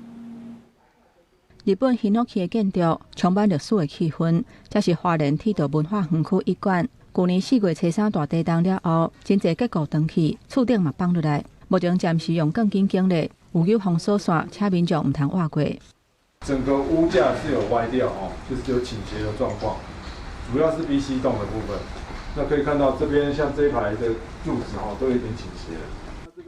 日本ヒノキ的建築充滿歷史的氣氛，這是花蓮鐵道文化園區一館。舊年4月初3大地震了後，真濟結構斷去，厝頂嘛放落來。目前暫時用鋼筋經咧，有救封鎖線，請民眾毋通倚過。整個屋架是有歪掉哦，就是有傾斜的狀況，主要是 B、C 棟的部分。那可以看到這邊像這一排的柱子哦，都有點傾斜。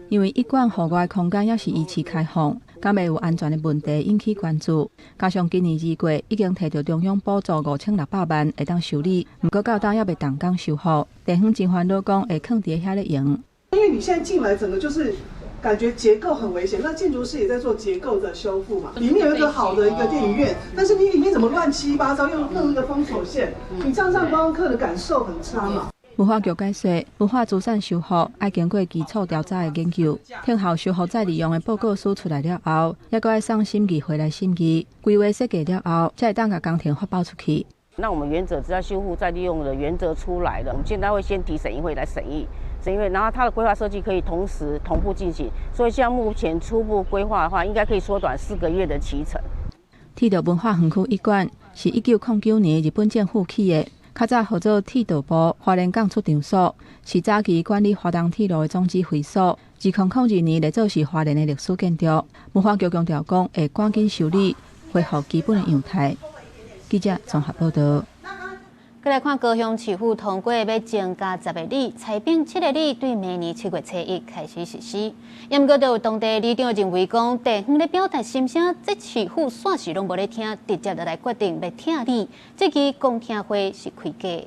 因為一館戶外空間猶是依次開放，敢會有安全的問題引起關注。加上今年2月已經提著中央補助5600萬會當修理，毋過到今猶未動工修復。地方真煩惱，講會囥佇遐咧用。因為你現在進來，整個就是感覺結構很危險。那建築師也在做結構的修復嘛。裡面有一個好的一個電影院，但是你裡面怎麼亂七八糟，又弄一個封鎖線，你這樣讓觀光客的感受很差嘛。文化局解釋，文化資產修復愛經過基礎調查的研究，聽候修復再利用的報告書出來了後，猶閣愛送審議會來審議，規劃設計了後，才會當共工程發包出去。那我們原則只要修復再利用的原則出來了，我們現在會先提審議會來審議，審議會，然後它的規劃設計可以同時同步進行，所以像目前初步規劃的話，應該可以縮短4個月的期程。鐵道文化園區一館是1909年日本政府起的。較早號做鐵道部花蓮港出場所，是早期管理花東鐵路的總指揮所。2002年列做是花蓮的歷史建築。文化局強調講，會趕緊修理，恢復基本的樣態。記者綜合報道。閣來看高雄市府通過欲增加10個里，裁併7個里，對明年7月初1開始實施。毋過，就有當地里長認為講，地方咧表達心聲，這市府煞是攏無咧聽，直接就來決定欲拆里。這期公聽會是開假。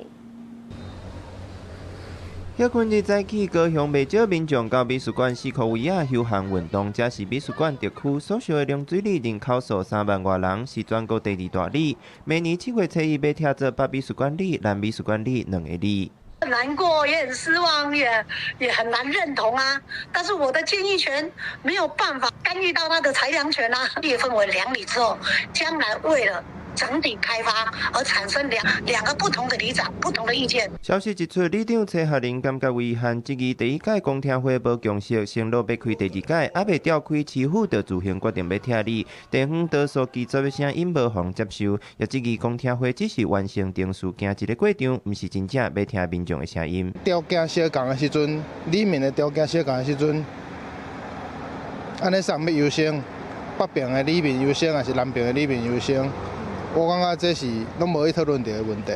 歇睏日早起，高雄袂少民眾到美術館四箍圍仔休閒運動，這是美術館特區所屬的龍水里人口數3萬外人，是全國第二大里。明年7月初1欲拆做北美術館里、南美術館里兩个里。很難過，也很失望，也很難認同啊。但是我的建議權沒有辦法干預到他的裁量權啊。裂分為兩里之後，將來為了整體開發而產生兩個不同的里長、不同的意見。消息一出，里長蔡學林感覺遺憾，質疑第一屆公聽會無共識，承諾欲開第二屆，猶未召開，市府就自行決定欲拆里。地方多數拒絕的聲音無予人接受，也質疑公聽會只是完成程序行一个過場，毋是真正欲聽民眾的聲音。條件相仝的時陣，里民的條件相仝的時陣，按呢啥欲優先？北爿的里民優先，還是南爿的里民優先？我感覺這是攏無去討論著的問題。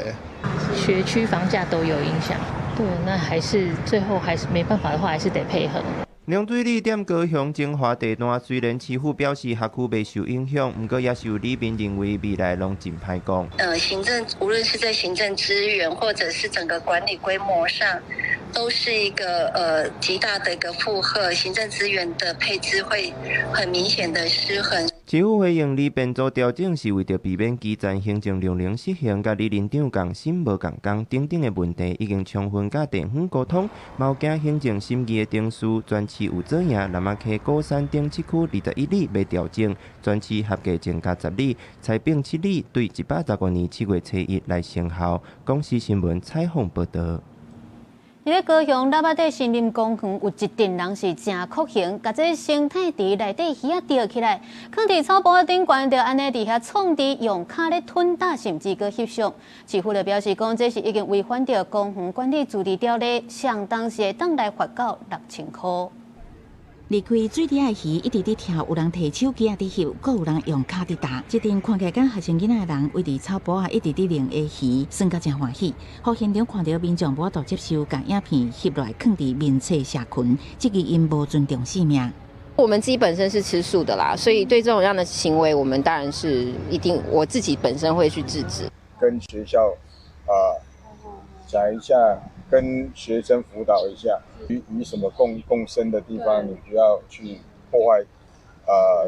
學區房價都有影響，對，那還是最後還是沒辦法的話，還是得配合。龍水里踮高雄精華地段，雖然市府表示學區袂受影響，毋過也是有里民認為未來攏真歹講。行政無論是在行政資源，或者是整個管理規模上，都是一個極大的一個負荷，行政資源的配置會很明顯的失衡。市府回應，擬編組調整是為著避免基層行政量能失衡，佮里林長仝薪無仝工等等的問題，已經充分佮地方溝通，嘛有經行政審議的程序，全市有做營南仔溪、鼓山等七區21里欲調整，全市合計增加10里，裁併7里，對115年7月初1來生效。公視新聞採訪報導。佇咧高雄喇叭底森林公園有一陣人是誠酷刑，共這生態池內底魚仔釣起來，囥佇草埔仔頂懸，就按呢佇遐創治，用跤咧吞打，甚至閣翕相。市府就表示講，這是已經違反著公園管理自治條例，相當時會當來罰到6000箍。離開水底的魚一直佇跳，有人提手機仔佇翕，閣有人用跤佇踏。這陣看起來敢學生囡仔的人，圍佇草埔仔一直佇認下魚，耍甲誠歡喜。予現場看著民眾無法度接受，共影片翕落來囥佇面冊社群，質疑𪜶無尊重生命。我們自己本身是吃素的啦，所以對這種樣的行為，我們當然是一定我自己本身會去制止。跟學校講一下。跟學生輔導一下，與什麼共生的地方，你不要去破壞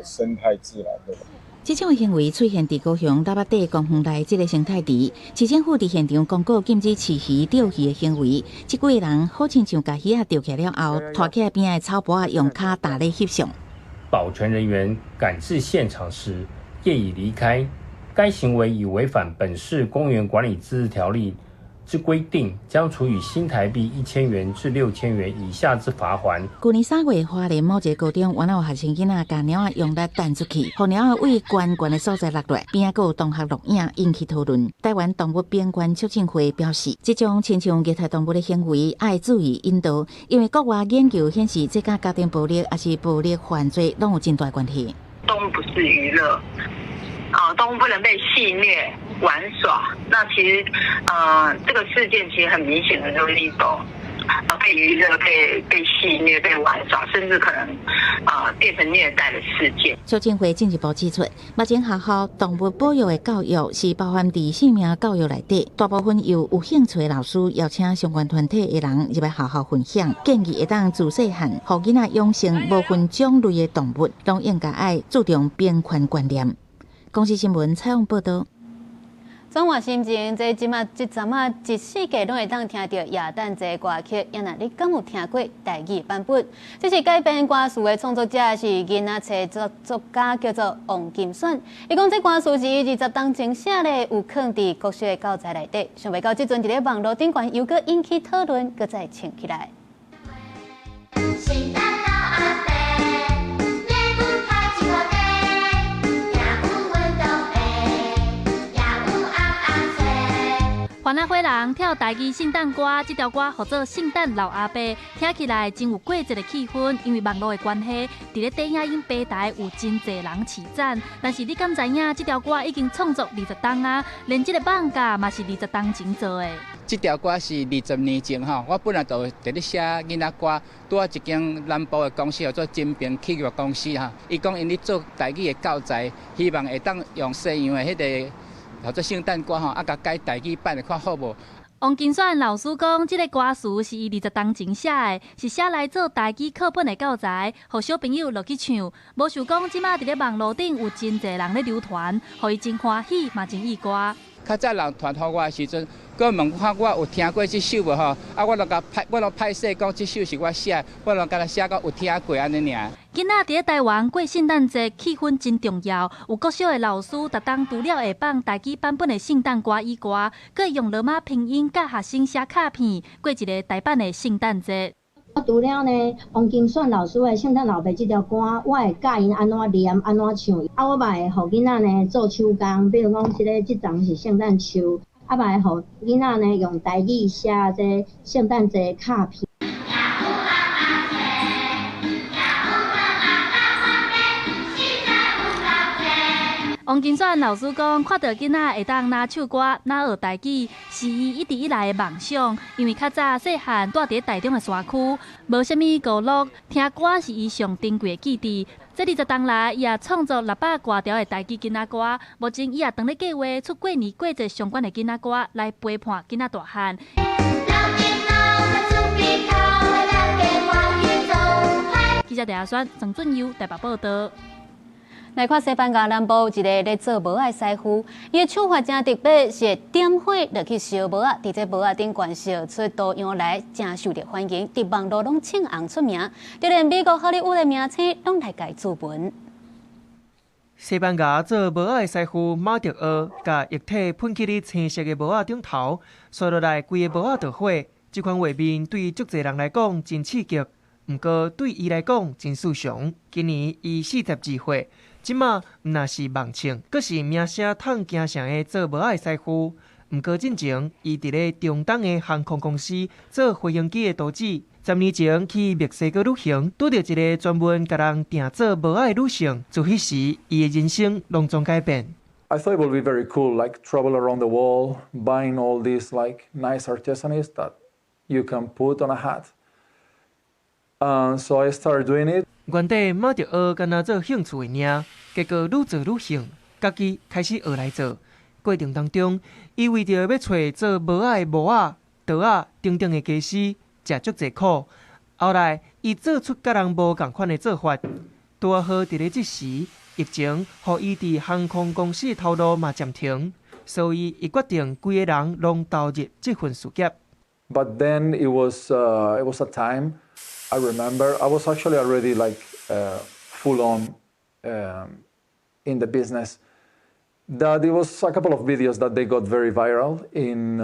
生態自然，對吧？這種行為出現佇高雄喇叭底公園內這个生態池，市政府佇現場公告禁止飼魚、釣魚的行為。這幾个人好親像共魚仔釣起來了後，拖起來邊仔的草埔仔用跤踏咧翕相。保全人員趕至現場時，業已離開。該行為已違反本市公園管理自治條例之規定，將處以新台幣1000元至6000元以下之罰鍰。舊年3月，花蓮某一个高中，原來有學生囡仔共貓仔用力彈出去，予貓仔對懸懸的所在落來，邊仔閣有同學錄影，引起討論。台灣動物平權促進會表示，這種親像虐待動物的行為，愛注意引導，因為國外研究顯示，這佮家庭暴力抑是暴力犯罪攏有真大關係。動物不是娛樂，啊，動物不能被戲謔玩耍。那其實，這個事件其實很明顯的就是一種，被娛樂、被戲謔、被玩耍，甚至可能變成虐待的事件。促進會進一步指出，目前學校動物保育的教育是包含佇生命教育內底，大部分由有興趣的老師邀請相關團體的人入來學校分享，建議會當自細漢，予囡仔養成無分種類的動物，攏應該愛注重平權觀念。公視新聞採訪報導。轉換心情，這這馬這陣仔一四季攏會當聽著耶誕節歌曲，啊若你敢有聽過台語版本？這是改編歌詞的創作者是囡仔冊作家，叫做王金選。伊講這歌詞是伊20冬前寫的，有囥佇國小的教材內底。想袂到這陣佇咧網路頂懸又閣引起討論，閣再唱起來。聖誕老阿伯，禮物拍一箍塊，也有運動鞋，也有尪仔冊。番仔火人跳台語聖誕歌，這條歌號做《聖誕老阿伯》，聽起來真有過節的氣氛。因為網路的關係，佇咧短影音平台有真濟人揤讚。但是你敢知影，這條歌已經創作20冬啊，連這个網架嘛是20冬前做的。這條歌是20年前吼，我本來就佇咧寫囡仔歌，拄仔一間南部的公司叫做金平企業公司吼，伊講𪜶咧做台語的教材，希望會當用西洋的彼个叫做聖誕歌吼，啊，共改台語版的看好無？王金選老師講，這个歌詞是伊20冬前寫的，是寫來做台語課本的教材，予小朋友落去唱。無想講，這馬佇咧網路頂有真濟人咧流傳，予伊真歡喜，嘛真意外。較早人傳予我的時陣，閣問看我有聽過這首無吼？啊，我攏共歹，我攏歹勢講這首是我寫，我攏敢若寫講有聽過按呢爾。囡仔佇咧台灣過聖誕節，氣氛真重要。有國小的老師，逐冬除了會放台語版本的聖誕歌以外，閣會用羅馬拼音教學生寫卡片，過一个台版的聖誕節。我除了呢，王金選老師的《聖誕老伯》這條歌，我會教𪜶按怎念、按怎唱。啊，我嘛會予囡仔呢做手工，比如講這个這叢是聖誕樹，啊嘛會予囡仔呢用台語寫這聖誕節卡片。王金選老師講，看著囡仔會當若唱歌、若學台語，是伊一直以來的夢想。因為較早細漢蹛佇台中的山區，無啥物娛樂，聽歌是伊上珍貴的記憶。這20冬來，伊也創作600外條的台語囡仔歌。目前，伊也當咧計劃出過年過節相關的囡仔歌，來陪伴囡仔大漢。記者陳阿選、曾俊佑台北報導。來看西班牙南部一个咧做帽仔的師傅，伊的手法誠特別，是會點火落去燒帽仔，佇這帽仔頂懸燒出圖樣來，誠受著歡迎，佇網路攏衝紅出名，就連美國荷里活的明星攏來共伊諮詢。西班牙做帽仔的師傅馬特奧，共液體噴去咧青色的帽仔頂頭，紲落來規个帽仔就火。這款畫面對足濟人來講真刺激，毋過對伊來講真爍常。今年伊42歲，這馬毋若是網唱，閣是名聲溏京城的做帽仔的師傅。毋過進前，伊佇咧中東的航空公司做飛行機的廚子。10年前去墨西哥旅行，拄著一个專門共人訂做帽仔的女性，自彼時，伊的人生攏總改變。 I thought it would be very cool, like travel around the world, buying all these like nice artisans that you can put on a hat. So I started doing it. 原底馬特奧干焦做興趣的爾，結果愈做愈興，家己開始學來做。過程當中，伊為著欲揣做帽仔的模仔、刀仔等等的家私，食足濟苦。後來，伊做出佮人無仝款的做法。拄仔好佇咧這時，疫情予伊佇航空公司頭路嘛暫停，所以伊決定規个人攏投入這份事業。 But then it was a time I remember I was actually already like full on in the business. That it was a couple of videos that they got very viral in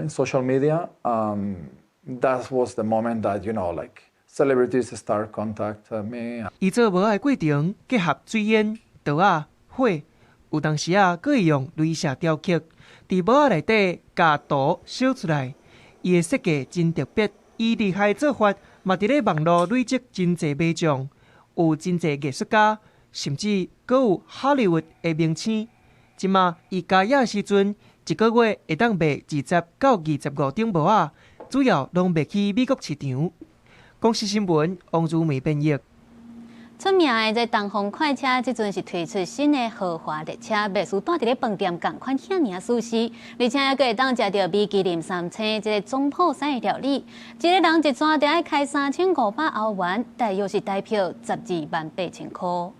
social media. That was the moment that like celebrities start contact me. 伊做帽仔的過程結合水煙、刀仔、火，有當時啊，閣會用鐳射雕刻，佇帽仔內底共圖燒出來。伊的設計真特別，伊厲害做法嘛，佇咧網路累積真濟買眾，有真濟藝術家，甚至閣有哈利活的明星。這馬伊加業時陣，一个月會當賣20到25頂帽仔，主要攏賣去美國市場。公視新聞王如梅編譯。出名的這東方快車，這陣是推出新的豪華列車，袂輸蹛佇咧飯店仝款遐爾仔舒適，而且猶閣會當食著米其林三星這个總鋪師的料理。一个人一逝著愛開3500歐元，大約是台票12萬8千箍。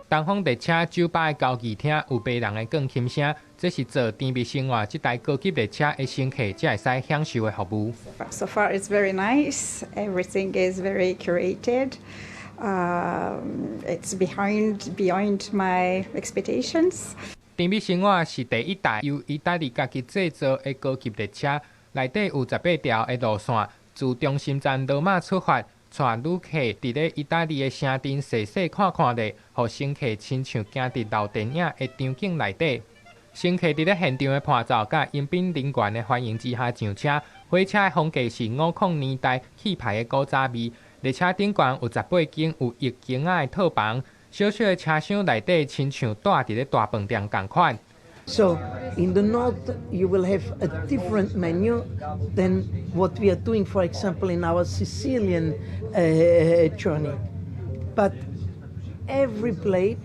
東方列車酒吧的交誼廳有迷人的鋼琴聲，這是做甜蜜生活這台高級列車的乘客才會使享受的服務。 So far, it's very nice. Everything is very curated. It's beyond my expectations. 甜蜜生活是第一台由義大利家己製造的高級列車，內底有18條的路線，自中心站羅馬出發，帶旅客佇咧義大利的城鎮踅踅看看咧，予乘客親像行佇老電影的場景內底。乘客佇咧現場的伴奏佮迎賓人員的歡迎之下上車，火車的風格是50年代氣派的古早味。列車頂懸有18間有浴間仔的套房，小小的車廂內底親像蹛佇咧大飯店仝款。 So in the north you will have a different menu than what we are doing, for example, in our Sicilian journey. But every plate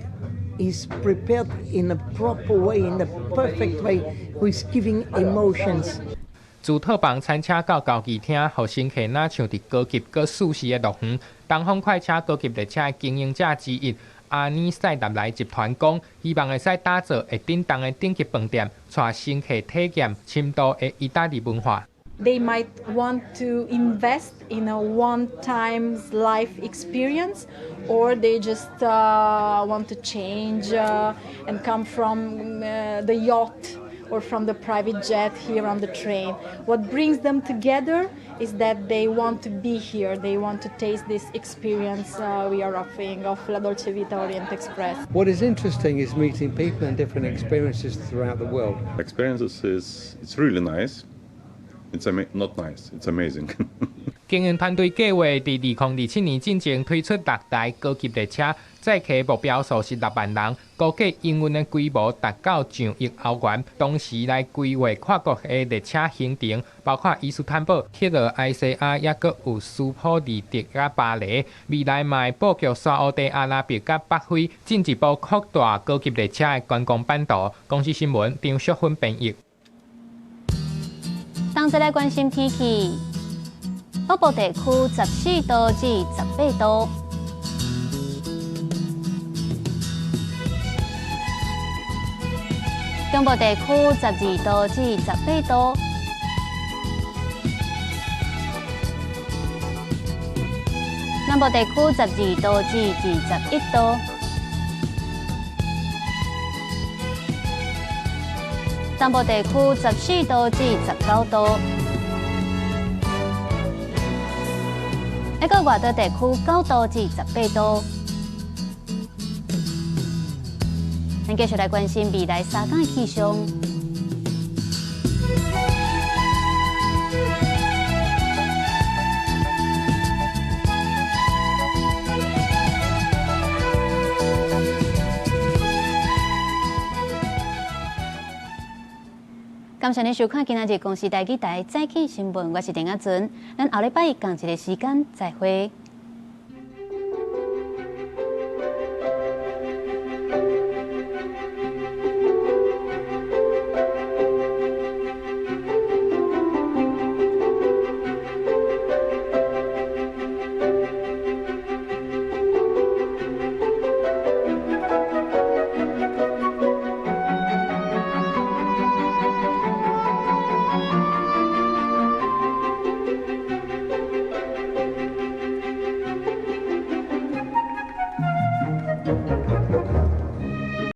is prepared in a proper way, in a perfect way, who is giving emotions. 自套房餐車到交誼廳，予乘客若像佇高級閣舒適的樂園。東方快車高級列車的經營者之一阿尼塞納萊集團講，希望會使打造會振動的頂級飯店，帶乘客體驗深度的義大利文化。 They might want to invest in a one-time life experience, or they just want to change and come from the yacht or from the private jet here on the train. What brings them together is that they want to be here, they want to taste this experience we are offering of La Dolce Vita Orient Express. What is interesting is meeting people and different experiences throughout the world. Experiences is it's really nice. It's not nice. It's amazing. 經營團隊計劃佇2027年進前推出六台高級列車，載客目標數是6萬人，估計營運的規模達到上億歐元。同時來規劃跨國的列車行程，包括伊斯坦堡、克羅埃西亞，抑閣有斯普利特佮巴黎。未來嘛會布局沙烏地阿拉伯佮北非，進一步擴大高級列車的觀光版圖。公視新聞張淑芬編譯。同齊來關心天氣，北部地區14度至18度。中部地區12度至18度。南部地區12度至21度，東部地區14度至19度，一個外島地區9度至18度。咱繼續來關心未來3天的氣象。感謝您收看今仔日公視台語台早起新聞，我是陳亞純，咱後禮拜仝一个時間再會。